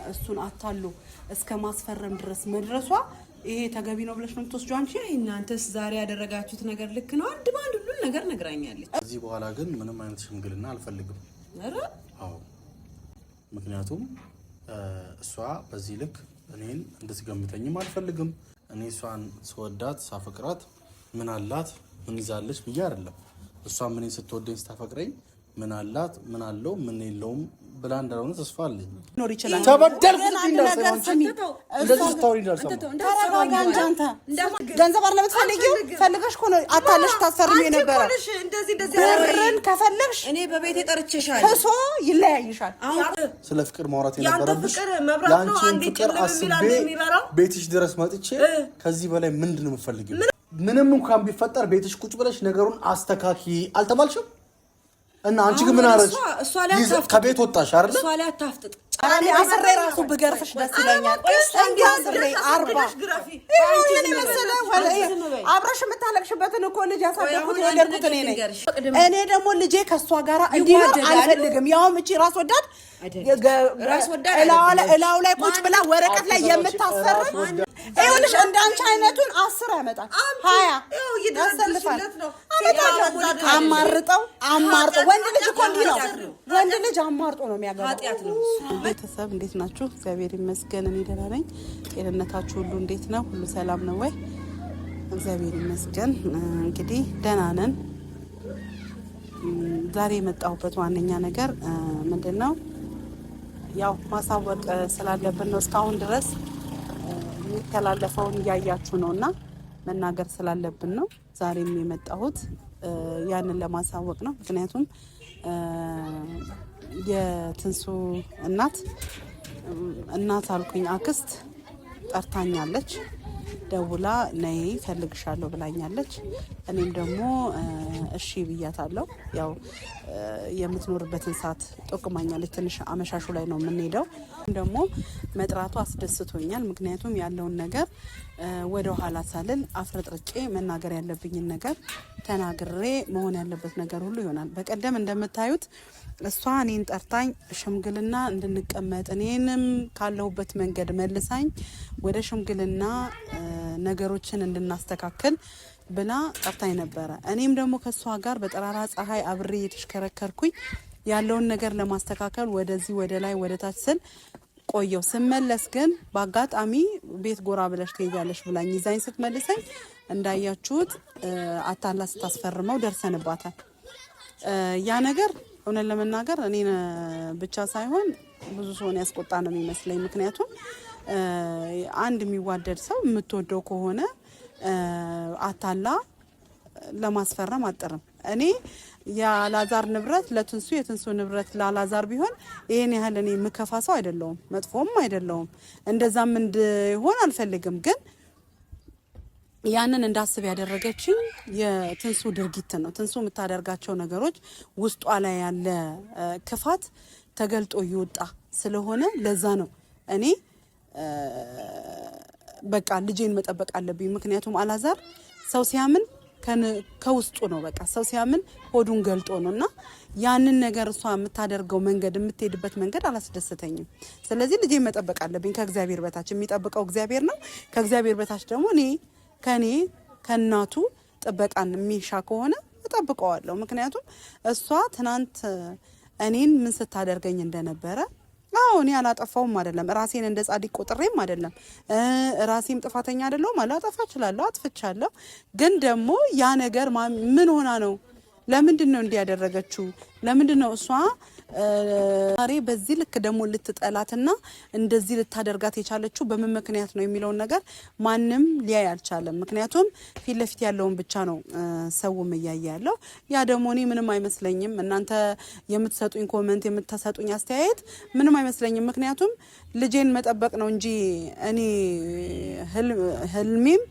እሱን አታሎ እስከ ማስፈረም ድረስ መድረሷ ይሄ ተገቢ ነው ብለሽ ነው የምትወስጂው አንቺ? እናንተስ ዛሬ ያደረጋችሁት ነገር ልክ ነው? አንድ በአንድ ሁሉን ነገር ነግራኛለች። ከዚህ በኋላ ግን ምንም አይነት ሽምግልና አልፈልግም። ኧረ አዎ፣ ምክንያቱም እሷ በዚህ ልክ እኔን እንድትገምተኝም አልፈልግም። እኔ እሷን ስወዳት ሳፈቅራት ምን አላት ምን ይዛለች ብዬ አይደለም። እሷም እኔን ስትወደኝ ስታፈቅረኝ ምን አላት ምን አለው ምን የለውም ብላ እንዳልሆነ ተስፋ አለኝ። ኖር ይችላል። ተበደልኩ ግን አንድ ነገር ስሚ፣ እንደዚህ ስታወሪ እንዳልሰማ ተረጋጋ እንጂ አንተ። ገንዘብ አይደለም የምትፈልጊው? ፈልገሽ እኮ ነው አታለሽ ታስፈርሚ የነበረ። ብርን ከፈለግሽ እኔ በቤቴ ጠርቼሻለሁ። ከሶ ይለያይሻል። ስለ ፍቅር ማውራት ያንተ የነበረብሽ ፍቅር መብራት ነው። የአንቺን አንዴ ፍቅር ጭልም የሚል አስቤ አንዴ የሚበራው። ቤትሽ ድረስ መጥቼ ከዚህ በላይ ምንድን ነው የምፈልጊው? ምንም እንኳን ቢፈጠር ቤትሽ ቁጭ ብለሽ ነገሩን አስተካኪ አልተባልሽም? እና አንቺ ግን ምን አረግሽ? እሷ ላይ አታፍጥጥ። ከቤት ወጣሽ አይደለ? እሷ ላይ አታፍጥጥ። እኔ አስሬ ራሱ ብገርፍሽ ደስ ይለኛል። እንዲህ አስሬ 40 ይሄን የመሰለ አብረሽ የምታለቅሽበትን እኮ ልጅ ያሳደግኩት የወለድኩት እኔ ነኝ። እኔ ደግሞ ልጄ ከእሷ ጋር እንዲኖር አልፈልግም። ያውም እቺ ራስ ወዳድ ራስ ወዳድ እላው ላይ ቁጭ ብላ ወረቀት ላይ የምታስፈርም ይኸውልሽ፣ እንዳንቺ አይነቱን 10 ያመጣል 20 ያሰልፋል። አማርጠው አማርጠው ወንድ ልጅ እኮ እንዲህ ነው። ወንድ ልጅ አማርጦ ነው የሚያገባው። ኃጢአት ነው። ቤተሰብ እንዴት ናችሁ? እግዚአብሔር ይመስገን እኔ ደህና ነኝ። ጤንነታችሁ ሁሉ እንዴት ነው? ሁሉ ሰላም ነው ወይ? እግዚአብሔር ይመስገን እንግዲህ ደህና ነን። ዛሬ የመጣሁበት ዋነኛ ነገር ምንድን ነው? ያው ማሳወቅ ስላለብን ነው። እስካሁን ድረስ የሚተላለፈውን እያያችሁ ነው እና መናገር ስላለብን ነው። ዛሬም የመጣሁት ያንን ለማሳወቅ ነው። ምክንያቱም የትንሱ እናት እናት አልኩኝ አክስት ጠርታኛለች። ደውላ ነይ ፈልግሻለሁ ብላኛለች። እኔም ደግሞ እሺ ብያታለሁ። ያው የምትኖርበትን ሰዓት ጠቁማኛለች። ትንሽ አመሻሹ ላይ ነው የምንሄደው። ደግሞ መጥራቱ አስደስቶኛል። ምክንያቱም ያለውን ነገር ወደ ኋላ ሳልል አፍረጥርጬ መናገር ያለብኝን ነገር ተናግሬ መሆን ያለበት ነገር ሁሉ ይሆናል። በቀደም እንደምታዩት እሷ እኔን ጠርታኝ ሽምግልና እንድንቀመጥ እኔንም ካለሁበት መንገድ መልሳኝ ወደ ሽምግልና ነገሮችን እንድናስተካክል ብላ ጠርታኝ ነበረ። እኔም ደግሞ ከእሷ ጋር በጠራራ ፀሐይ አብሬ እየተሽከረከርኩኝ ያለውን ነገር ለማስተካከል ወደዚህ ወደ ላይ ወደ ታች ስል ቆየው። ስመለስ ግን በአጋጣሚ ቤት ጎራ ብለሽ ትሄጃለሽ ብላኝ ይዛኝ ስትመልሰኝ እንዳያችሁት አታላ ስታስፈርመው ደርሰንባታል። ያ ነገር እውነት ለመናገር እኔን ብቻ ሳይሆን ብዙ ሰውን ያስቆጣ ነው የሚመስለኝ። ምክንያቱም አንድ የሚዋደድ ሰው የምትወደው ከሆነ አታላ ለማስፈረም አጥርም። እኔ የአላዛር ንብረት ለትንሱ የትንሱ ንብረት ለአላዛር ቢሆን ይሄን ያህል እኔ የምከፋ ሰው አይደለሁም፣ መጥፎም አይደለሁም። እንደዛም እንድሆን አልፈልግም። ግን ያንን እንዳስብ ያደረገችኝ የትንሱ ድርጊት ነው። ትንሱ የምታደርጋቸው ነገሮች ውስጧ ላይ ያለ ክፋት ተገልጦ እየወጣ ስለሆነ ለዛ ነው እኔ በቃ ልጄን መጠበቅ አለብኝ። ምክንያቱም አላዛር ሰው ሲያምን ከውስጡ ነው። በቃ ሰው ሲያምን ሆዱን ገልጦ ነው እና ያንን ነገር እሷ የምታደርገው መንገድ የምትሄድበት መንገድ አላስደሰተኝም። ስለዚህ ልጄን መጠበቅ አለብኝ። ከእግዚአብሔር በታች የሚጠብቀው እግዚአብሔር ነው። ከእግዚአብሔር በታች ደግሞ እኔ ከኔ ከእናቱ ጥበቃን የሚሻ ከሆነ እጠብቀዋለሁ። ምክንያቱም እሷ ትናንት እኔን ምን ስታደርገኝ እንደነበረ አዎ እኔ አላጠፋውም አይደለም፣ ራሴን እንደ ጻድቅ ቆጥሬም አይደለም፣ ራሴም ጥፋተኛ አይደለሁም። አላጠፋ እችላለሁ፣ አጥፍቻለሁ። ግን ደግሞ ያ ነገር ምን ሆና ነው? ለምንድን ነው እንዲህ ያደረገችው? ለምንድን ነው እሷ ዛሬ በዚህ ልክ ደግሞ ልትጠላትና እንደዚህ ልታደርጋት የቻለችው በምን ምክንያት ነው የሚለውን ነገር ማንም ሊያይ አልቻለም። ምክንያቱም ፊት ለፊት ያለውን ብቻ ነው ሰውም እያየ ያለው። ያ ደግሞ እኔ ምንም አይመስለኝም። እናንተ የምትሰጡኝ comment፣ የምትሰጡኝ አስተያየት ምንም አይመስለኝም። ምክንያቱም ልጄን መጠበቅ ነው እንጂ እኔ ህልሜም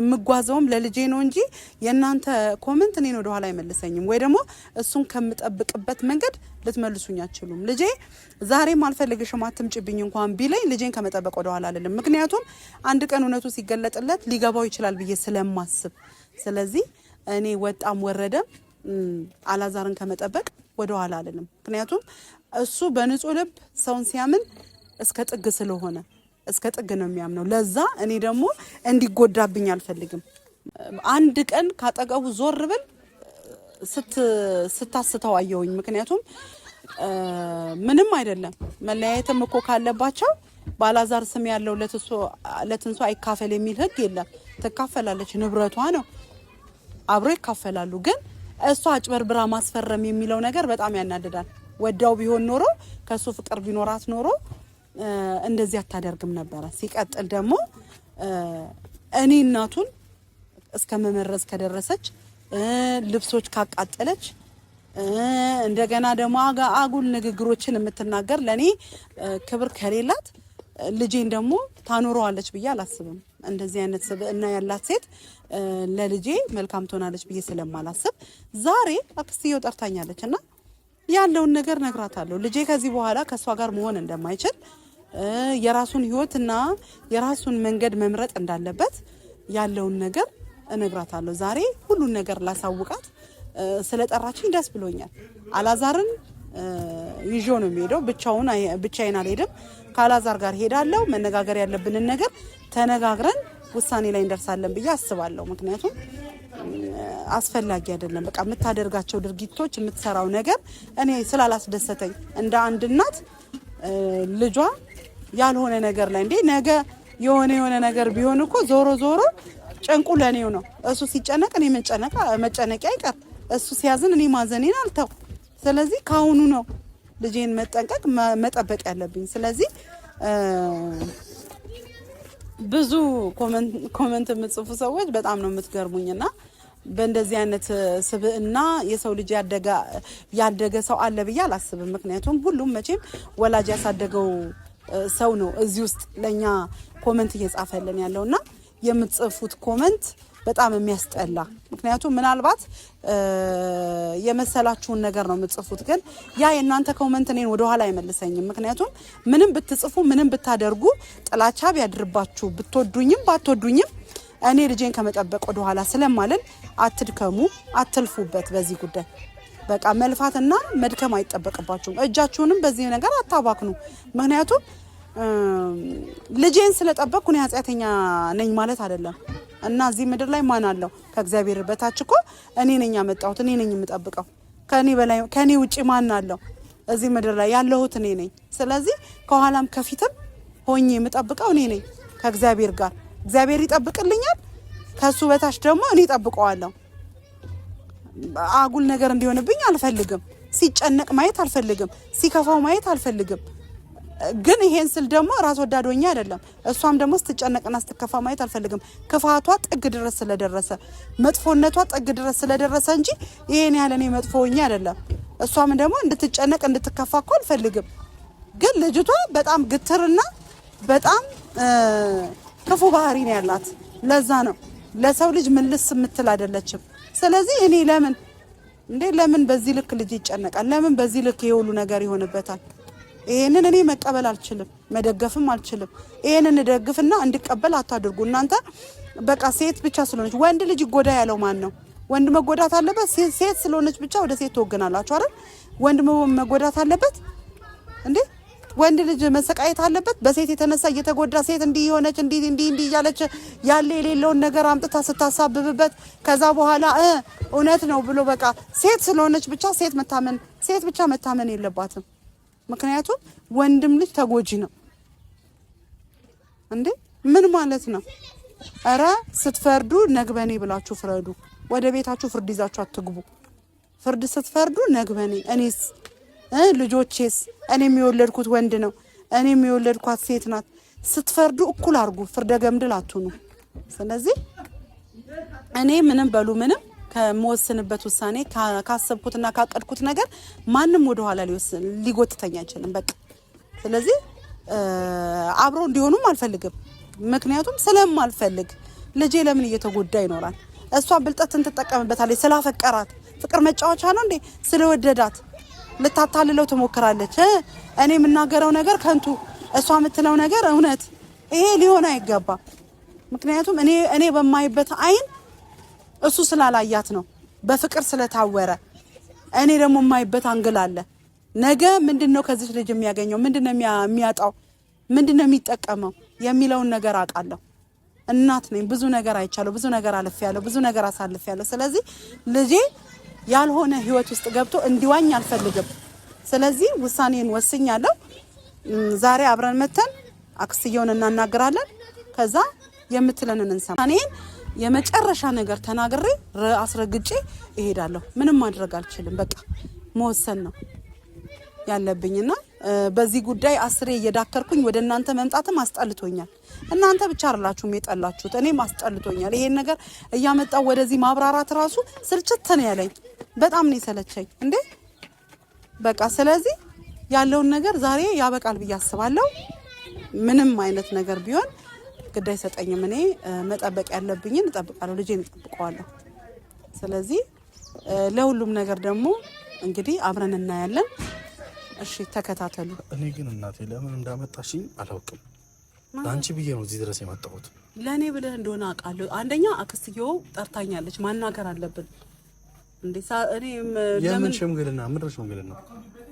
የምጓዘውም ለልጄ ነው እንጂ የእናንተ comment እኔን ወደኋላ አይመልሰኝም፣ ወይ ደግሞ እሱን ከምጠብቅበት መንገድ ልትመልሱኝ አትችሉም። ልጄ ዛሬም አልፈልግሽም አትምጭብኝ እንኳን ቢለኝ ልጄን ከመጠበቅ ወደኋላ አልልም። ምክንያቱም አንድ ቀን እውነቱ ሲገለጥለት ሊገባው ይችላል ብዬ ስለማስብ፣ ስለዚህ እኔ ወጣም ወረደም አላዛርን ከመጠበቅ ወደኋላ አልልም። ምክንያቱም እሱ በንጹህ ልብ ሰውን ሲያምን እስከ ጥግ ስለሆነ እስከ ጥግ ነው የሚያምነው። ለዛ እኔ ደግሞ እንዲጎዳብኝ አልፈልግም። አንድ ቀን ካጠገቡ ዞር ብል ስታስተው አየሁኝ። ምክንያቱም ምንም አይደለም መለያየትም እኮ ካለባቸው ባላዛር ስም ያለው ለትንሱ አይካፈል የሚል ህግ የለም። ትካፈላለች፣ ንብረቷ ነው፣ አብሮ ይካፈላሉ። ግን እሷ አጭበርብራ ማስፈረም የሚለው ነገር በጣም ያናድዳል። ወዳው ቢሆን ኖሮ ከእሱ ፍቅር ቢኖራት ኖሮ እንደዚህ አታደርግም ነበረ። ሲቀጥል ደግሞ እኔ እናቱን እስከ መመረዝ ከደረሰች፣ ልብሶች ካቃጠለች፣ እንደገና ደግሞ አጉል ንግግሮችን የምትናገር ለእኔ ክብር ከሌላት ልጄን ደግሞ ታኖረዋለች ብዬ አላስብም። እንደዚህ አይነት ስብዕና ያላት ሴት ለልጄ መልካም ትሆናለች ብዬ ስለማላስብ ዛሬ አክስትየው ጠርታኛለች እና ያለውን ነገር ነግራታለሁ። ልጄ ከዚህ በኋላ ከእሷ ጋር መሆን እንደማይችል፣ የራሱን ህይወትና የራሱን መንገድ መምረጥ እንዳለበት ያለውን ነገር እነግራታለሁ። ዛሬ ሁሉን ነገር ላሳውቃት ስለጠራችኝ ደስ ብሎኛል። አላዛርን ይዞ ነው የሚሄደው። ብቻውን ብቻዬን አልሄድም። ከአላዛር ጋር ሄዳለሁ። መነጋገር ያለብንን ነገር ተነጋግረን ውሳኔ ላይ እንደርሳለን ብዬ አስባለሁ። ምክንያቱም አስፈላጊ አይደለም። በቃ የምታደርጋቸው ድርጊቶች፣ የምትሰራው ነገር እኔ ስላላስደሰተኝ እንደ አንድ እናት ልጇ ያልሆነ ነገር ላይ እንዴ ነገ የሆነ የሆነ ነገር ቢሆን እኮ ዞሮ ዞሮ ጭንቁ ለእኔው ነው። እሱ ሲጨነቅ እኔ መጨነቂ አይቀር፣ እሱ ሲያዝን እኔ ማዘኔን አልተው። ስለዚህ ከአሁኑ ነው ልጄን መጠንቀቅ መጠበቅ ያለብኝ። ስለዚህ ብዙ comment የምጽፉ ሰዎች በጣም ነው የምትገርሙኝና በእንደዚህ አይነት ስብዕና የሰው ልጅ ያደገ ሰው አለ ብዬ አላስብም። ምክንያቱም ሁሉም መቼም ወላጅ ያሳደገው ሰው ነው እዚህ ውስጥ ለእኛ comment እየጻፈልን ያለውና የምትጽፉት comment በጣም የሚያስጠላ። ምክንያቱም ምናልባት የመሰላችሁን ነገር ነው የምትጽፉት፣ ግን ያ የእናንተ comment እኔን ወደኋላ አይመልሰኝም። ምክንያቱም ምንም ብትጽፉ ምንም ብታደርጉ ጥላቻ ቢያድርባችሁ ብትወዱኝም ባትወዱኝም እኔ ልጄን ከመጠበቅ ወደኋላ ስለማልል አትድከሙ፣ አትልፉበት በዚህ ጉዳይ። በቃ መልፋትና መድከም አይጠበቅባችሁም። እጃችሁንም በዚህ ነገር አታባክኑ። ምክንያቱም ልጄን ስለጠበቅኩ እኔ ኃጢአተኛ ነኝ ማለት አይደለም። እና እዚህ ምድር ላይ ማን አለው? ከእግዚአብሔር በታች እኮ እኔ ነኝ ያመጣሁት፣ እኔ ነኝ የምጠብቀው። ከኔ በላይ ከኔ ውጪ ማን አለው? እዚህ ምድር ላይ ያለሁት እኔ ነኝ። ስለዚህ ከኋላም ከፊትም ሆኜ የምጠብቀው እኔ ነኝ ከእግዚአብሔር ጋር። እግዚአብሔር ይጠብቅልኛል፣ ከሱ በታች ደግሞ እኔ እጠብቀዋለሁ። አጉል ነገር እንዲሆንብኝ አልፈልግም። ሲጨነቅ ማየት አልፈልግም። ሲከፋው ማየት አልፈልግም። ግን ይሄን ስል ደግሞ ራስ ወዳድ ሆኜ አይደለም። እሷም ደግሞ ስትጨነቅና ስትከፋ ማየት አልፈልግም። ክፋቷ ጥግ ድረስ ስለደረሰ፣ መጥፎነቷ ጥግ ድረስ ስለደረሰ እንጂ ይሄን ያህል እኔ መጥፎ ሆኜ አይደለም። እሷም ደግሞ እንድትጨነቅ እንድትከፋ እኮ አልፈልግም። ግን ልጅቷ በጣም ግትርና በጣም ክፉ ባህሪ ነው ያላት። ለዛ ነው ለሰው ልጅ ምልስ የምትል አይደለችም። ስለዚህ እኔ ለምን እንዴ ለምን በዚህ ልክ ልጅ ይጨነቃል? ለምን በዚህ ልክ የሁሉ ነገር ይሆንበታል? ይሄንን እኔ መቀበል አልችልም፣ መደገፍም አልችልም። ይሄንን እደግፍና እንድቀበል አታድርጉ እናንተ። በቃ ሴት ብቻ ስለሆነች ወንድ ልጅ ይጎዳ ያለው ማን ነው? ወንድ መጎዳት አለበት? ሴት ስለሆነች ብቻ ወደ ሴት ትወግናላችሁ አይደል? ወንድ መጎዳት አለበት እንዴ? ወንድ ልጅ መሰቃየት አለበት? በሴት የተነሳ እየተጎዳ ሴት እንዲህ የሆነች እንዲህ እንዲህ እንዲህ እያለች ያለ የሌለውን ነገር አምጥታ ስታሳብብበት ከዛ በኋላ እውነት ነው ብሎ በቃ ሴት ስለሆነች ብቻ ሴት መታመን ሴት ብቻ መታመን የለባትም። ምክንያቱም ወንድም ልጅ ተጎጂ ነው እንዴ! ምን ማለት ነው? እረ ስትፈርዱ ነግበኔ ብላችሁ ፍረዱ። ወደ ቤታችሁ ፍርድ ይዛችሁ አትግቡ። ፍርድ ስትፈርዱ ነግበኔ፣ እኔስ ልጆቼስ፣ እኔም የወለድኩት ወንድ ነው፣ እኔም የወለድኳት ሴት ናት። ስትፈርዱ እኩል አድርጉ። ፍርደ ገምድል አትሁኑ። ስለዚህ እኔ ምንም በሉ ምንም ከምወስንበት ውሳኔ ካሰብኩትና ካቀድኩት ነገር ማንም ወደኋላ ሊጎትተኝ አይችልም። በቃ ስለዚህ አብረው እንዲሆኑም አልፈልግም። ምክንያቱም ስለማልፈልግ ልጄ ለምን እየተጎዳ ይኖራል? እሷ ብልጠትን ትጠቀምበታለች። ስላፈቀራት ፍቅር መጫወቻ ነው እንዴ? ስለወደዳት ልታታልለው ትሞክራለች። እኔ የምናገረው ነገር ከንቱ፣ እሷ የምትለው ነገር እውነት። ይሄ ሊሆን አይገባም። ምክንያቱም እኔ በማይበት አይን እሱ ስላላያት ነው፣ በፍቅር ስለታወረ። እኔ ደግሞ የማይበት angle አለ። ነገ ምንድን ነው ከዚች ልጅ የሚያገኘው? ምንድን ነው የሚያጣው? ምንድን ነው የሚጠቀመው የሚለውን ነገር አውቃለሁ። እናት ነኝ። ብዙ ነገር አይቻለሁ። ብዙ ነገር አልፌያለሁ። ብዙ ነገር አሳልፌያለሁ። ስለዚህ ልጄ ያልሆነ ህይወት ውስጥ ገብቶ እንዲዋኝ አልፈልግም። ስለዚህ ውሳኔን ወስኛለሁ። ዛሬ አብረን መተን አክስትየውን እናናግራለን። ከዛ የምትለንን እንሰማ። እኔን የመጨረሻ ነገር ተናግሬ አስረግጬ እሄዳለሁ። ምንም ማድረግ አልችልም። በቃ መወሰን ነው ያለብኝና በዚህ ጉዳይ አስሬ እየዳከርኩኝ ወደ እናንተ መምጣትም አስጠልቶኛል። እናንተ ብቻ አይደላችሁም የጠላችሁት፣ እኔም አስጠልቶኛል። ይሄን ነገር እያመጣው ወደዚህ ማብራራት ራሱ ስልችት ነው ያለኝ። በጣም ነው የሰለቸኝ እንዴ በቃ ስለዚህ ያለውን ነገር ዛሬ ያበቃል ብዬ አስባለሁ። ምንም አይነት ነገር ቢሆን ግድ አይሰጠኝም። እኔ መጠበቅ ያለብኝን እጠብቃለሁ፣ ልጄን እጠብቀዋለሁ። ስለዚህ ለሁሉም ነገር ደግሞ እንግዲህ አብረን እናያለን። እሺ ተከታተሉ። እኔ ግን እናቴ ለምን እንዳመጣሽኝ አላውቅም። ለአንቺ ብዬ ነው እዚህ ድረስ የመጣሁት። ለእኔ ብለህ እንደሆነ አውቃለሁ። አንደኛ አክስትየው ጠርታኛለች፣ ማናገር አለብን። እንዴ የምን ሽምግልና? ምንድን ሽምግልና?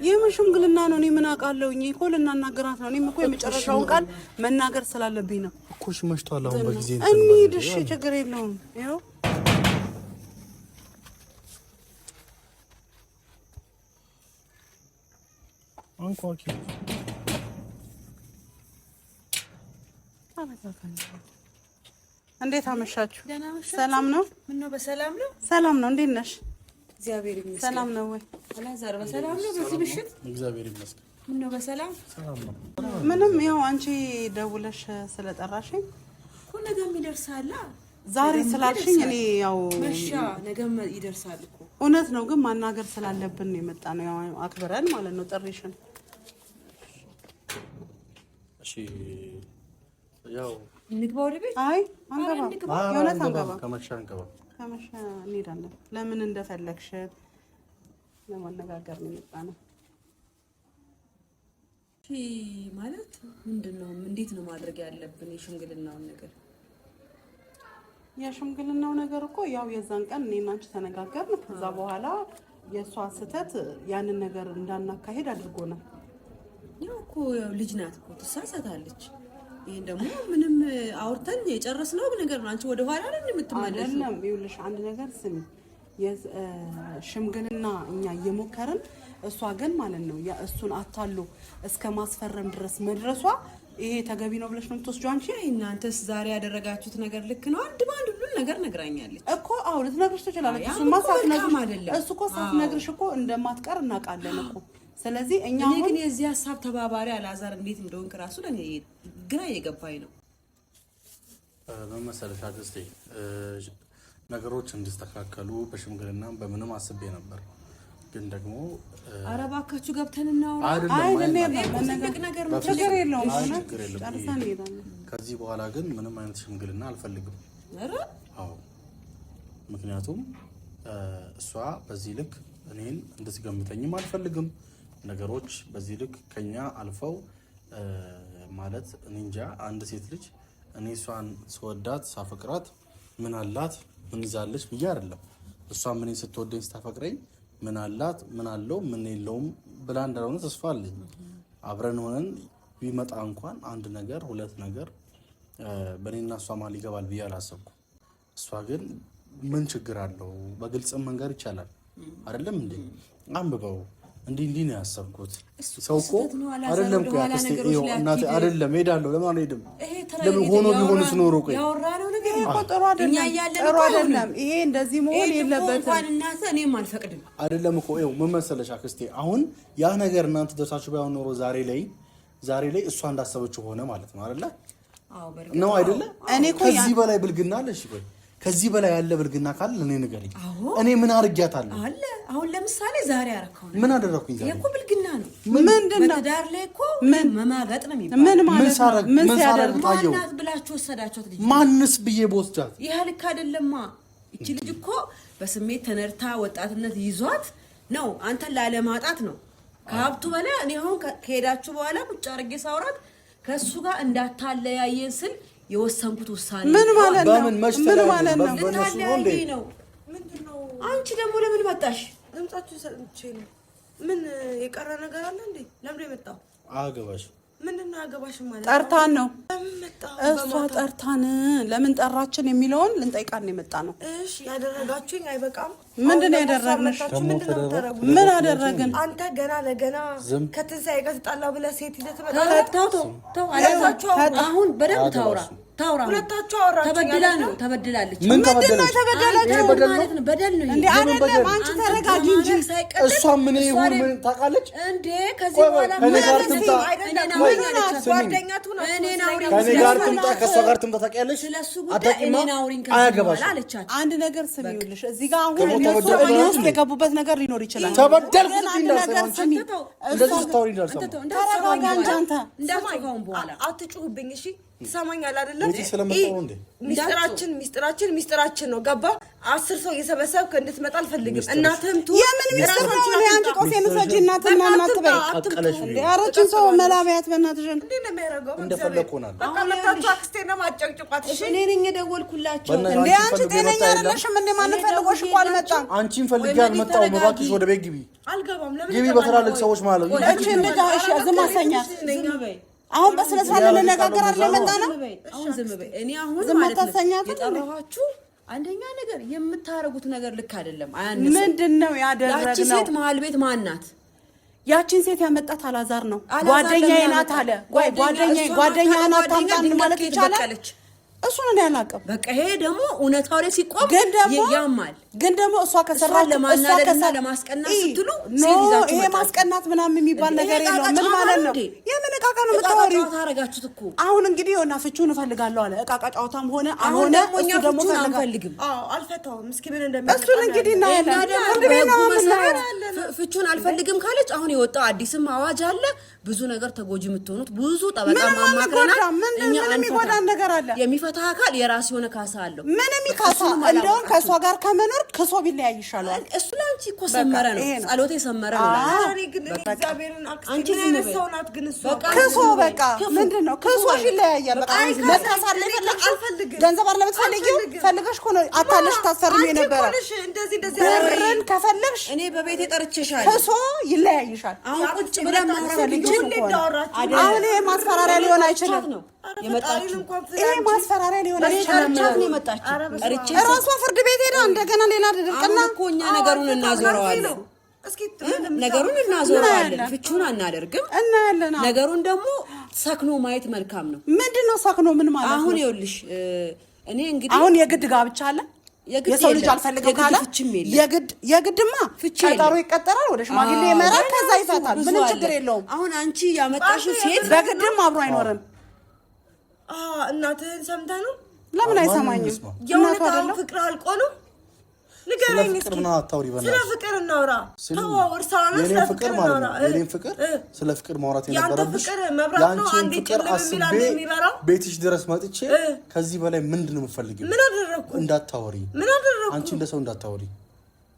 የምን ሽምግልና ነው? እኔ ምን አውቃለሁ? እኔ እኮ ልናናገራት ነው። እኔም እኮ የመጨረሻውን ቃል መናገር ስላለብኝ ነው እኮ። እሺ መሽቷል። አሁን በጊዜ እንሂድ። እሺ ችግር የለውም። ይኸው አንኳኪ። እንዴት አመሻችሁ? ሰላም ነው? ምነው በሰላም ነው? ሰላም ነው። እንዴት ነሽ? እግዚአብሔር ይመስገን። ሰላም ነው ወይ? አላዛር በሰላም ነው? በዚህ ምሽት እግዚአብሔር ይመስገን። ምነው በሰላም ሰላም ነው? ምንም ያው አንቺ ደውለሽ ስለጠራሽኝ እኮ ነገም ይደርሳል። ዛሬ ስላልሽኝ እኔ ያው መሻ ነገም ይደርሳል እኮ እውነት ነው፣ ግን ማናገር ስላለብን ነው የመጣ ነው። ያው አክብረን ማለት ነው ጥሪሽን። እሺ ያው እንግባ ወደ ቤት። አይ አንገባ፣ የእውነት አንገባ፣ ከመሻ አንገባ፣ ከመሻ እንሄዳለን። ለምን እንደፈለግሽ ለማነጋገር ነው የመጣ ነው። እሺ ማለት ምንድን ነው? እንዴት ነው ማድረግ ያለብን የሽምግልናውን ነገር? የሽምግልናው ነገር እኮ ያው የዛን ቀን እኔና አንቺ ተነጋገርን። ከዛ በኋላ የእሷ ስህተት ያንን ነገር እንዳናካሄድ አድርጎናል። ያው እኮ ያው ልጅ ናት እኮ ትሳሳታለች። ይሄን ደግሞ ምንም አውርተን የጨረስነው ነገር ነው። አንቺ ወደ ኋላ ነው የምትመለሺው። አይደለም ይኸውልሽ፣ አንድ ነገር ስሚ፣ ሽምግልና እኛ እየሞከርን እሷ ግን ማለት ነው እሱን አታሎ እስከ ማስፈረም ድረስ መድረሷ ይሄ ተገቢ ነው ብለሽ ነው የምትወስጂው አንቺ? እናንተስ ዛሬ ያደረጋችሁት ነገር ልክ ነው? አንድ በአንድ ሁሉን ነገር ነግራኛለች እኮ። አዎ ልትነግርሽ ትችላለች። እሱማ ሳትነግርሽ እሱ እኮ ሳትነግርሽ እኮ እንደማትቀር እናውቃለን እኮ። ስለዚህ እኛ እኔ ግን የዚህ ሀሳብ ተባባሪ አላዛር እንዴት እንደሆንክ ራሱ ለእኔ ግራ እየገባኝ ነው። ምን መሰለሽ አክስቴ፣ ነገሮች እንዲስተካከሉ በሽምግልና በምንም አስቤ ነበር፣ ግን ደግሞ ኧረ እባካችሁ ገብተን እናውራ። ችግር የለውም። ከዚህ በኋላ ግን ምንም አይነት ሽምግልና አልፈልግም። አዎ፣ ምክንያቱም እሷ በዚህ ልክ እኔን እንድትገምተኝም አልፈልግም። ነገሮች በዚህ ልክ ከኛ አልፈው ማለት እኔ እንጃ። አንድ ሴት ልጅ እኔ እሷን ስወዳት ሳፈቅራት ምን አላት ምን ይዛለች ብዬ አይደለም። እሷም እኔን ስትወደኝ ስታፈቅረኝ ምን አላት ምን አለው ምን የለውም ብላ እንዳልሆነ ተስፋ አለኝ። አብረን ሆነን ቢመጣ እንኳን አንድ ነገር ሁለት ነገር በእኔና እሷ መሀል ይገባል ብዬ አላሰብኩም። እሷ ግን ምን ችግር አለው በግልጽም መንገር ይቻላል አይደለም እንዴ? አንብበው እንዲህ እንዲህ ነው ያሰብኩት። ሰው እኮ አይደለም እኮ ያክስቴ እናቴ አይደለም እሄዳለሁ። ለምን አልሄድም? ለምን ሆኖ ቢሆንስ ኖሮ ቆይ ጥሩ አይደለም ይሄ እንደዚህ መሆን የለበትም። እኔም አልፈቅድም። አይደለም እኮ ይኸው ምን መሰለሽ አክስቴ፣ አሁን ያ ነገር እናንተ ደርሳችሁ ባይሆን ኖሮ ዛሬ ላይ እሷ እንዳሰበችው ሆነ ማለት ነው አይደለ? ነው አይደለ? ከዚህ በላይ ብልግና አለ? እሺ ቆይ ከዚህ በላይ ያለ ብልግና ካለ ለእኔ ንገሪኝ። እኔ ምን አድርጊያታለሁ? አለ አሁን ለምሳሌ ዛሬ አደረከው ምን አደረኩኝ? ዛሬ እኮ ብልግና ነው። ምንድን ነው? በትዳር ላይ እኮ ምን መማገጥ ነው የሚባለው? ምን ማለት ነው? ምን ሳረግ ታየው? ማናት ብላችሁ ወሰዳችኋት ልጅ? ማንስ ብዬ በወስዳት? ይህ ልክ አይደለማ። እቺ ልጅ እኮ በስሜት ተነድታ ወጣትነት ይዟት ነው አንተን ላለማጣት ነው። ከሀብቱ በላይ እኔ አሁን ከሄዳችሁ በኋላ ቁጭ አድርጌ ሳውራት ከእሱ ጋር እንዳታለያየን ስል የወሰንኩት ውሳኔ ምን ማለት ነው? ምን ማለት ነው? ልታለያየኝ ነው። አንቺ ደግሞ ለምን መጣሽ? ድምጻችሁ ሰምቼ ነው። ምን የቀረ ነገር አለ እንዴ? ለምንድን ነው የመጣው? አገባሽ ምንድን ነው አገባሽ ማለት? ጠርታን ነው ለምን መጣ? እሷ ጠርታን። ለምን ጠራችን የሚለውን ልንጠይቃን ነው የመጣ ነው። እሺ ያደረጋችሁኝ አይበቃም? ምንድን ነው አሁን ደግሞ እሷ ያደረግንሽ? መጣችሁ፣ ምንድን ነው የምታደርጉት? ምን አደረግን? አንተ ገና ለገና ዝም። ከትንሣኤ ጋር ተጣላ ብለህ ሴት ይዘህ ትመጣለህ? ተው ተው ተው፣ አላዛር አሁን በደንብ ታውራ ታውራ። አሁን ሁለታችሁ አወራችሁ ተበድላ ያለች ነው ተበድላለች። ምን ምንድን ነው ተበደለች? የተበደለችው? ይሄ በደል ነው? ማለት ነው በደል ነው። እንዴ አይደለም፣ አንቺ ተረጋጊ እንጂ። እሷ ምን ይሁን ምን ታውቃለች? እንዴ ከዚህ ቆይ ቆይ፣ በኋላ ከእኔ ምን ጋር አይነት ትምጣ። እኔን ቆይ፣ አውሪኝ አለቻት። ስሚኝ። ጓደኛ ትሁን አትሁን እኔን አውሪኝ ከእኔ ጋር ስለሱ ትምጣ ከእሷ ጋር ትምጣ ታውቂያለሽ? ስለሱ ጉዳይ አታውቂማ? እኔን አውሪኝ ከዚህ በኋላ አያገባሽም። አለቻት። አንድ ነገር ስሚውልሽ፣ እዚህ ጋር አሁን ደግሞ እነሱ ተበደልኩ እልህ ውስጥ እንዴ? የገቡበት ነገር ሊኖር ይችላል። ተበደልኩ ግን ስትይ አንድ እንዳልሰማ ነገር አንቺ። ስሚ፣ እንደዚህ ስታወሪ እንዳልሰማ። አንተ ተው፣ ተረጋጋ እንጂ አንተ። እንዳትጮህ ካሁን በኋላ አትጩሁብኝ፣ እሺ? ትሰማኛለህ አይደለም? ቤቲ ስለመጣሁ ነው እንዴ? ሚስጥራችን ሚስጥራችን ሚስጥራችን ነው። ገባ? 10 ሰው እየሰበሰብክ እንድትመጣ አልፈልግም። እናትህም ትሁን የምን ሚስጥር ነው? እኔ አንቺ ቆሴ ምሰጂ እናት ምናምን አትበይ። ቀቀለሽ እንዴ አረችን ሰው መላቢያት በእናትሽን። እንዴት ነው የሚያደርገው? እንደፈለኩ ሆናለሁ። በቃ መታችሁ አክስቴን ነው ማጨቅጭቋት። እሺ እኔ ነኝ የደወልኩላቸው። በእናትህ እንዴ አንቺን አንቺ ፈልጎ ጤነኛ የመጣ የለም። አይደለሽም። እንዴ ማንም ፈልጎሽ እኮ አልመጣም። አንቺን ፈልጌ ወይ አልመጣሁም። ተረጋጊ። እባክሽ ወደ ቤት ግቢ አልገባም። ለምን ግቢ። እገባለሁ? በትላልቅ ሰዎች ማለት ነው። እቺ ልጅ እሺ ዝም አሰኛት። ዝም በይ አሁን በስነ ስርዓት ልንነጋገር አይደል የመጣ ነው? ዝም በይ፣ አሁን ዝም በይ። እኔ አሁን ዝም ማለት ነው አታሰኛትም እንዴ? የጠራኋችሁ አንደኛ ነገር የምታረጉት ነገር ልክ አይደለም። አያንስም። ምንድን ነው ያቺ ያደረግነው? ሴት መሀል ቤት ማን ናት? ያቺን ሴት ያመጣት አላዛር ነው። አላዛር ጓደኛዬ ለምን ናት አመጣት? አለ። ቆይ ጓደኛዬ እሷ ጓደኛህ ናት ጓደኛ ታምጣን ድንገት ማለት ከየት ይቻላል? በቀለች? እሱን እኔ አላውቅም። በቃ ይሄ ደግሞ እውነታው ላይ ሲቆም ግን ደግሞ ያማል። ግን ደግሞ እሷ ከሰራች ለማናደድና ለማስቀናት ስትሉ ሴት ይዛችሁ ይሄ መጣችሁ። ማስቀናት ምናምን የሚባል እንዴ፣ ነገር ይሄ የለውም። ዕቃ ምን ጨዋታ ማለት ነው ነው? እንዴ? የምን ዕቃ ዕቃ ነው ዕቃ ዕቃ የምታወሪው? ጨዋታ አደረጋችሁት እኮ። አሁን እንግዲህ የሆነ ፍቹን እፈልጋለሁ አለ። ዕቃ ዕቃ ጨዋታም ሆነ አሁን አልሆነ ደግሞ እኛ እሱ ደግሞ ፍቹን ፈልጋ አንፈልግም። አዎ አልፈታውም። እስኪ ምን እንደሚያመጣ እሱን እንግዲህ እናያለን። እናያለን። እኛ ደግሞ ፍርድ ቤት ነው በህጉ መሰረት የምናየው። ፍቹን አልፈልግም ካለች አሁን የወጣው አዲስም አዋጅ አለ። ብዙ ነገር ተጎጂ የምትሆኑት ብዙ ጠበቃ ምንም ማማክረናል። አንጎዳም። ምን እኛ ምን አንፈታም። የሚጎዳን ነገር አለ? የሚፈታ አካል የራሱ የሆነ ካሳ አለው። ምንም ይካሳ። እሱንም እንደውም አላወቃችሁም። ከእሷ ጋር ከመኖር ክሶ ቢለያይ ይሻለዋል። እሱ ለአንቺ እኮ ሰመረ ነው፣ ይሄ ነው። ጸሎቴ ሰመረ ነው ላንቺ። ኧረ እኔ ግን እኔ እግዚአብሔርን አክስቴ አንቺ ምን ዝም አይነት በይ። ሰው ናት ግን እሷ? በቃ ክሶ ዝም በይ። በቃ ክፉ። ምንድን ነው ክሶሽ ይለያያል። በቃ አይ መካስ አለ እኔ የፈለግሽው አልፈልግም። ገንዘብ አለ የምትፈልጊው አልፈልግም። ፈልገሽ እኮ ነው አታለሽ ታስፈርሚ አንቺ እኮ የነበረ ነሽ እንደዚህ እንደዚህ ያደረገኝ። ብርን ከፈለግሽ እኔ በቤቴ ጠርቼሻለሁ። ክሶ ይለያይሻል። አሁን ቁጭ ብለን ማውራት ፈልጊው ብንችል ሁሌ እንዳወራችሁ አሁን ይሄ ማስፈራሪያ ሊሆን አይችልም። ነው ኧረ ፈጣሪን የመጣችሁ። እንኳን ፍሪ ይሄ አንቺ። ማስፈራሪያ ሊሆን እኔ አይችልም። ጠርቻት ነው የመጣችሁ። ጠርቼ እራሷ ፍርድ ቤት ሄዳ እንደገና ሌላ ድርቅና አሁን እኮ እኛ ነገሩን እናዞረዋለን። እስኪ ነገሩን እናዞረዋለን። ፍቹን አናደርግም። እናያለን። አዎ። ነገሩን ደግሞ ሰክኖ ማየት መልካም ነው። ምንድን ነው ሰክኖ ምን ማለት አሁን ነው? ይኸውልሽ እኔ እንግዲህ አሁን የግድ ጋብቻ አለ። የግድ የሰው ልጅ የለም። አልፈልግም የግድ ካለ ፍቺም የለም። የግድ የግድማ ፍቺ ቀጠሮ የለም። ይቀጠራል፣ ወደ ሽማግሌ አዎ፣ ይመራል፣ ገና ከዛ ይፈታል። ብዙ ምንም አለ። ችግር የለውም። አሁን አንቺ ያመጣሽው ሴት በግድም አብሮ አይኖርም። እናትህን ሰምተህ ነው ለምን ማንም አይሰማኝም? ይስማ። የእውነት እናቱ አሁን አይደለም? ፍቅር አልቆ ነው? ንገረኝ ስለ እስኪ። ፍቅር ምናምን አታውሪ ስለ በእናትሽ። ፍቅር እናውራ። ስሚ፣ ተወው፣ እርሳውና የኔን ስለ ፍቅር ፍቅር ማለት እናውራ። ነው። የኔን ፍቅር ስለ ፍቅር ማውራት የአንተ የነበረብሽ ፍቅር መብራት ነው፣ የአንቺን አንዴ ፍቅር ጭልም የሚል አስቤ አንዴ የሚበራው። ቤትሽ ድረስ መጥቼ ከዚህ በላይ ምንድን ነው የምፈልጊው? ምን አደረግኩ? እንዳታወሪ፣ ምን አደረግኩ? አንቺ እንደ ሰው እንዳታወሪ።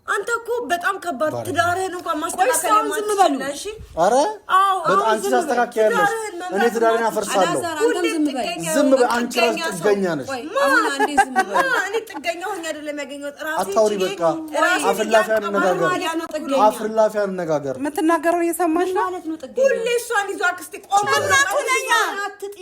አንተ እኮ በጣም ከባድ ባረግ። ትዳርህን እንኳን ቆይ ማስተካከል እስካሁን ዝም በሉ። የማትችል ነህ። እሺ አረ አዎ፣ በጣም አሁን አንቺ ዝም በይ። ታስተካክያለሽ፣ ትዳርህን እኔ መምራት ትዳሬን የማትችል አፈርሳለሁ። አላዛር አንተም ሁሌ ዝም በይ። ጥገኛ ዝም በይ፣ አንቺ ጥገኛ ራስሽ ሰው። ጥገኛ ነሽ። ቆይ አሁን አንዴ ዝም በሉ። እኔ ጥገኛ ሆኜ አይደለም ያገኘሁት ራሴ አታውሪ፣ ችዬ በቃ ራሴን አፍላፊ እያንቀባረርኩ አነጋገር፣ ማለት ነው ጥገኛ? አፍላፊ አነጋገር። የምትናገረው እየሰማሽ ነው። ማለት ነው ጥገኛ። ሁሌ እሷን ይዞ አክስቴ ቆማ እናቱ ነኝ። አትጢ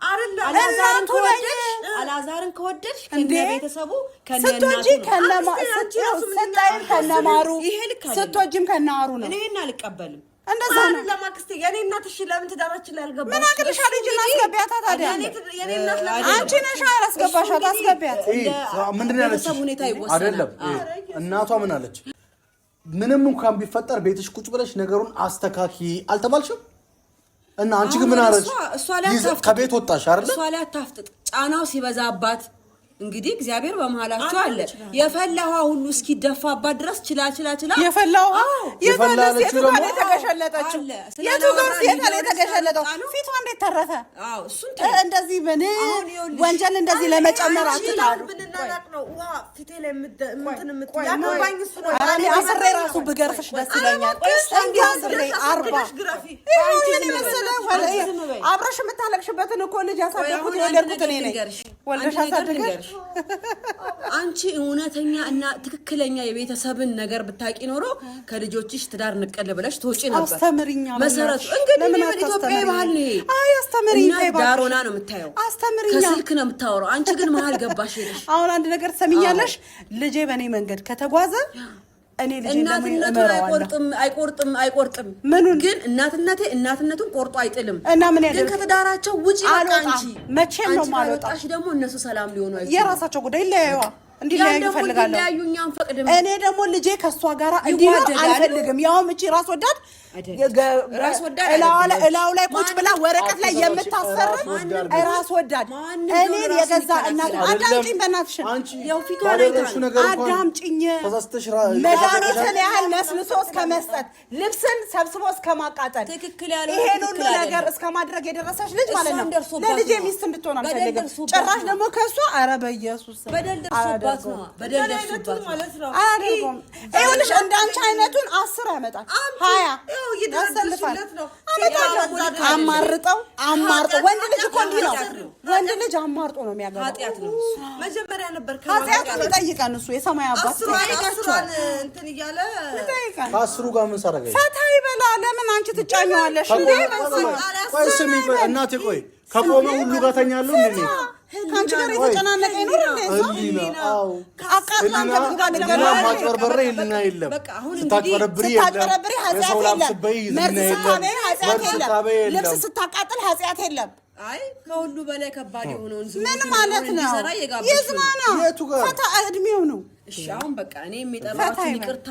አይደለም አላዛርን እናቱ ነኝ። ከወደድሽ አላዛርን ከወደድሽ እንዴ? ከነ ቤተሰቡ ከነ ስትወጂ እናቱ ነው። ከነማ አክስቴ አንቺ ራሱ ምን ስታይም ከነማሩ ይሄ ልክ አይደለም። ስትወጂም ከነአሩ ነው። እኔ ይሄን አልቀበልም። እንደዛ ነው። አይደለም አክስቴ፣ የኔ እናት እሺ፣ ለምን ትዳራችን ላይ አልገባችም? ምን አቅልሻለሁ? ልጅ አስገቢያታ ታዲያ። የኔ እናት ለምን አንቺ ነሽ ያላስገባሻት፣ አስገቢያት። ይሄ ምንድን ነው ያለችሽ? ቤተሰብ ሁኔታ ይወሰናል። አይደለም ይሄ እናቷ ምን አለች? ምንም እንኳን ቢፈጠር ቤትሽ ቁጭ ብለሽ ነገሩን አስተካኪ አልተባልሽም? እና አንቺ ግን ምን አሁን አለች? እሷ ላይ አታፍጥጥ። ከቤት ወጣሽ አይደለ? እሷ ላይ አታፍጥጥ። ጫናው ሲበዛባት እንግዲህ እግዚአብሔር በመሀላቸው አለ። የፈላ ውሃ ሁሉ እስኪደፋባት ድረስ ችላ ችላ ችላ የፈላ ውሃ የፈላ የቱ ያለችው ጋር ደግሞ የተገሸለጠችው? አለ። የቱ ጋር ስላላወራ ሴት ላይ ቪዲዮ የተገሸለጠው? ስለመጣ ነው። ፊቷ እንዴት ተረፈ? አዎ እሱን ተይው። እንደዚህ ምን አሁን ይኸውልሽ፣ ወንጀል እንደዚህ ለመጨመር አትጣሩ። ብንናናቅ ነው ውሃ ፊቴ ላይ እንትን የምትል ያገባኝ እሱ ነው። ኧረ እኔ አስሬ ራሱ ብገርፍሽ ደስ ይለኛል። እንዲህ አስሬ 40 ግረፊ። ይኸው ምን የመሰለ አብረሽ የምታለቅሽበትን እኮ ልጅ ያሳደግኩት የወለድኩት እኔ ነኝ። ወልደሽ አሳድገሽ አንቺ እውነተኛ እና ትክክለኛ የቤተሰብን ነገር ብታቂ ኖሮ ከልጆችሽ ትዳር ንቅል ብለሽ ትወጪ ነበር። አስተምሪኛ። መሰረቱ እንግዲህ ኢትዮጵያዊ ባህል ነው ይሄ። አይ አስተምሪኝ። ዳር ሆና ነው የምታየው። አስተምሪኛ። ከስልክ ነው የምታወራው። አንቺ ግን መሀል ገባሽ ሄደሽ። አሁን አንድ ነገር ትሰሚኛለሽ? ልጄ በእኔ መንገድ ከተጓዘ እኔ ልጄ እናትነቱን አይቆርጥም አይቆርጥም አይቆርጥም። ምኑን ግን እናትነቱን ቆርጦ አይጥልም። እና ምን ግን ከተዳራቸው ውጪ በቃ አንቺ መቼም ነው የማልወጣው። አንቺ ደግሞ እነሱ ሰላም ሊሆኑ አይችሉም። የራሳቸው ጉዳይ ይለያዩዋ። እንዲለያዩ እፈልጋለሁ። እኔ ደግሞ ልጄ ከእሷ ጋር እንዲኖር አልፈልግም። ያውም እቺ ራስ ወዳድ እላው ላይ ቁጭ ብላ ወረቀት ላይ የምታስፈርም ራስ ወዳድ እኔን የገዛ እናት። አዳምጪኝ፣ በእናትሽን አዳምጪኝ። መድኃኒትን ያህል ነስንሶ እስከ መስጠት፣ ልብስን ሰብስቦ እስከ ማቃጠል፣ ይሄን ሁሉ ነገር እስከ ማድረግ የደረሰች ልጅ ማለት ነው። ለልጄ ሚስት እንድትሆን አልፈልግም። ጭራሽ ደግሞ ከእሷ ኧረ በኢየሱስ በደል ደርሶባት ነው። በደል ደርሶባት ማለት ነው። አያደርገውም። ይኸውልሽ እንዳንቺ አይነቱን 10 ያመጣል 20 እየደረስለት ነው። አማርጠው አማርጦ ወንድ ልጅ እኮ እንዲህ ነው። ወንድ ልጅ አማርጦ ነው የሚያገባው። ኃጢአት ነው መጀመሪያ ነበር ኃጢአቱን ይጠይቀን እሱ የሰማይ አባት አስሯን እንትን እያለ ይጠይቀን። ከአስሩ ጋር ምን ሰረገኝ? ፈታ ይበላ። ለምን አንቺ ትጫኘዋለሽ እንዴ? ቆይ ስሚ፣ ቆይ እናቴ፣ ቆይ ከቆመ ሁሉ ጋር ተኛለሁ እንዴ? ከአንቺ ጋር የተጨናነቀ ይኖር እንዴ? ማጭበርበሬ ህሊና የለም። ስታጭበረብሪ ስታጭበረብሪ ኃጢአት የለም። መርዝ ስታበይ ኃጢአት የለም። ልብስ ስታቃጥል ኃጢአት የለም። አይ ከሁሉ በላይ ከባድ የሆነውን ምን ማለት ነው? ይዝናና፣ ፈታ፣ እድሜው ነው። እሺ አሁን በቃ እኔ የሚጠራችሁ ይቅርታ።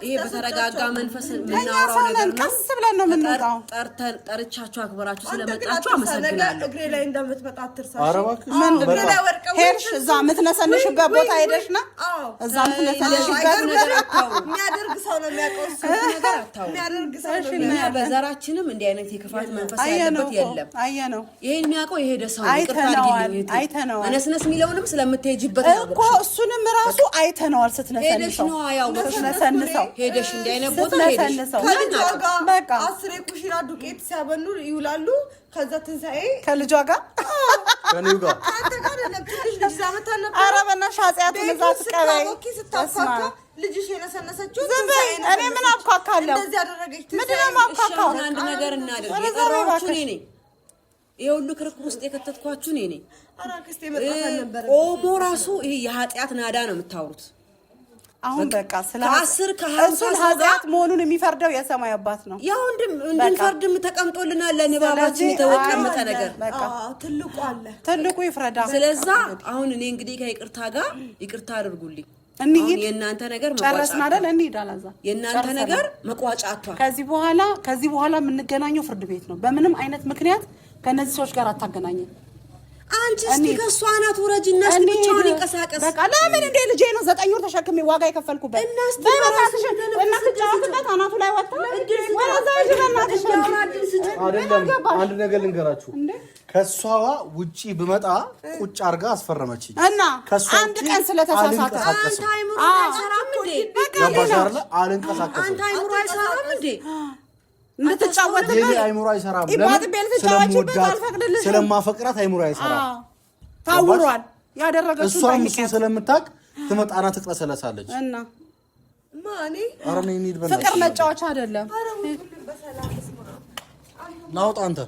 ይሄ በተረጋጋ መንፈስ የምናወራው ነገር ነው። ቀስ ብለን ነው የምንወጣው። ጠርቻችሁ አክብራችሁ ስለመጣችሁ አመሰግናለሁ። እግሬ ላይ እንደምትመጣ አትርሳ። ሄድሽ እዛ የምትነሰንሽበት ቦታ ሄደሽ ነው እዛ የምትነሰንሽበት የሚያደርግ ሰው ነው የሚያውቀው። የሚያደርግ ሰው ነው። እኛ በዘራችንም እንዲህ አይነት የክፋት መንፈስ ያለበት የለም። አየነው። ይሄን የሚያውቀው የሄደ ሰው ነው። ይቅርታ አድርጊልኝ። አይተነዋል። መነስነስ የሚለውንም ስለምትሄጂበት ነው እኮ እሱንም ራሱ አይተነዋል። ስትነሰንሰው ስትነሰንሰው ሄደሽ እንዲህ አይነት ቦታ ሄደሽ ከልጇ ጋር 10 የኩሽና ዱቄት ሲያበኑ ይውላሉ። ከዛ ትንሣኤ ከልጇ ጋር ከእኔው ጋር ከአንተ ጋር አይደለም። ትንሽ ልጅ ይዛ መታ ነበር። ኧረ በእናትሽ ኃጢአቱን እዛ ትቀበይ። ስታኳካ ልጅሽ የነሰነሰችው ዝም በይ። እኔ ምን አብኳካለሁ? እንደዚህ አደረገች። ምንድን ነው የማብኳካው? አንድ ነገር እናድርግ። የጠራኋችሁ እኔ ነኝ። ይሄ ሁሉ ክርክር ውስጥ የከተትኳችሁ እኔ ነኝ። ቆሞ ራሱ ይሄ የኃጢአት ናዳ ነው የምታወሩት። አሁን በቃ ስለ ከአስር ከሀምሳ እሱን ኃጢአት መሆኑን የሚፈርደው የሰማይ አባት ነው። ያው እንድንፈርድም ተቀምጦልናል። ለንባባችን የተቀመጠ ነገር ትልቁ አለ፣ ትልቁ ይፍረዳ። ስለዛ አሁን እኔ እንግዲህ ከይቅርታ ጋር ይቅርታ አድርጉልኝ። እንሂድ። የእናንተ ነገር ጨረስን አይደል? እንሂድ። አላዛ የእናንተ ነገር መቋጫ አጥቷል። ከዚህ በኋላ የምንገናኘው ፍርድ ቤት ነው። በምንም አይነት ምክንያት ከነዚህ ሰዎች ጋር አታገናኝም። አንቺ እስቲ ከእሷ አናት ውረጂና እስቲ ብቻውን ይንቀሳቀስ። በቃ ለምን እንደ ልጄ ነው 9 ወር ተሸክሜ ዋጋ የከፈልኩበት እና ትጫወትበት አናቱ ላይ ወጣ። አይደለም አንድ ነገር ልንገራችሁ፣ ከእሷ ውጪ ብመጣ ቁጭ አድርጋ አስፈረመችኝ እና አንድ ቀን ስለተሳሳተ አንተ አይምሮ አይሰራም እንዴ? አልንቀሳቀስም። አንተ አይምሮ አይሰራም እንዴ? እንድትጫወትበት የኔ አይምሮ አይሰራም። ስለምወዳት ስለማፈቅራት አይምሮ አይሰራም። ታውሯል። ያደረገችው እሷም እሱን ስለምታውቅ ትመጣና ትቅለሰለሳለች። እና ማኔ ኧረ እኔ እንሂድ በእናትሽ። ፍቅር መጫወቻ አይደለም። ናውጣ አንተ።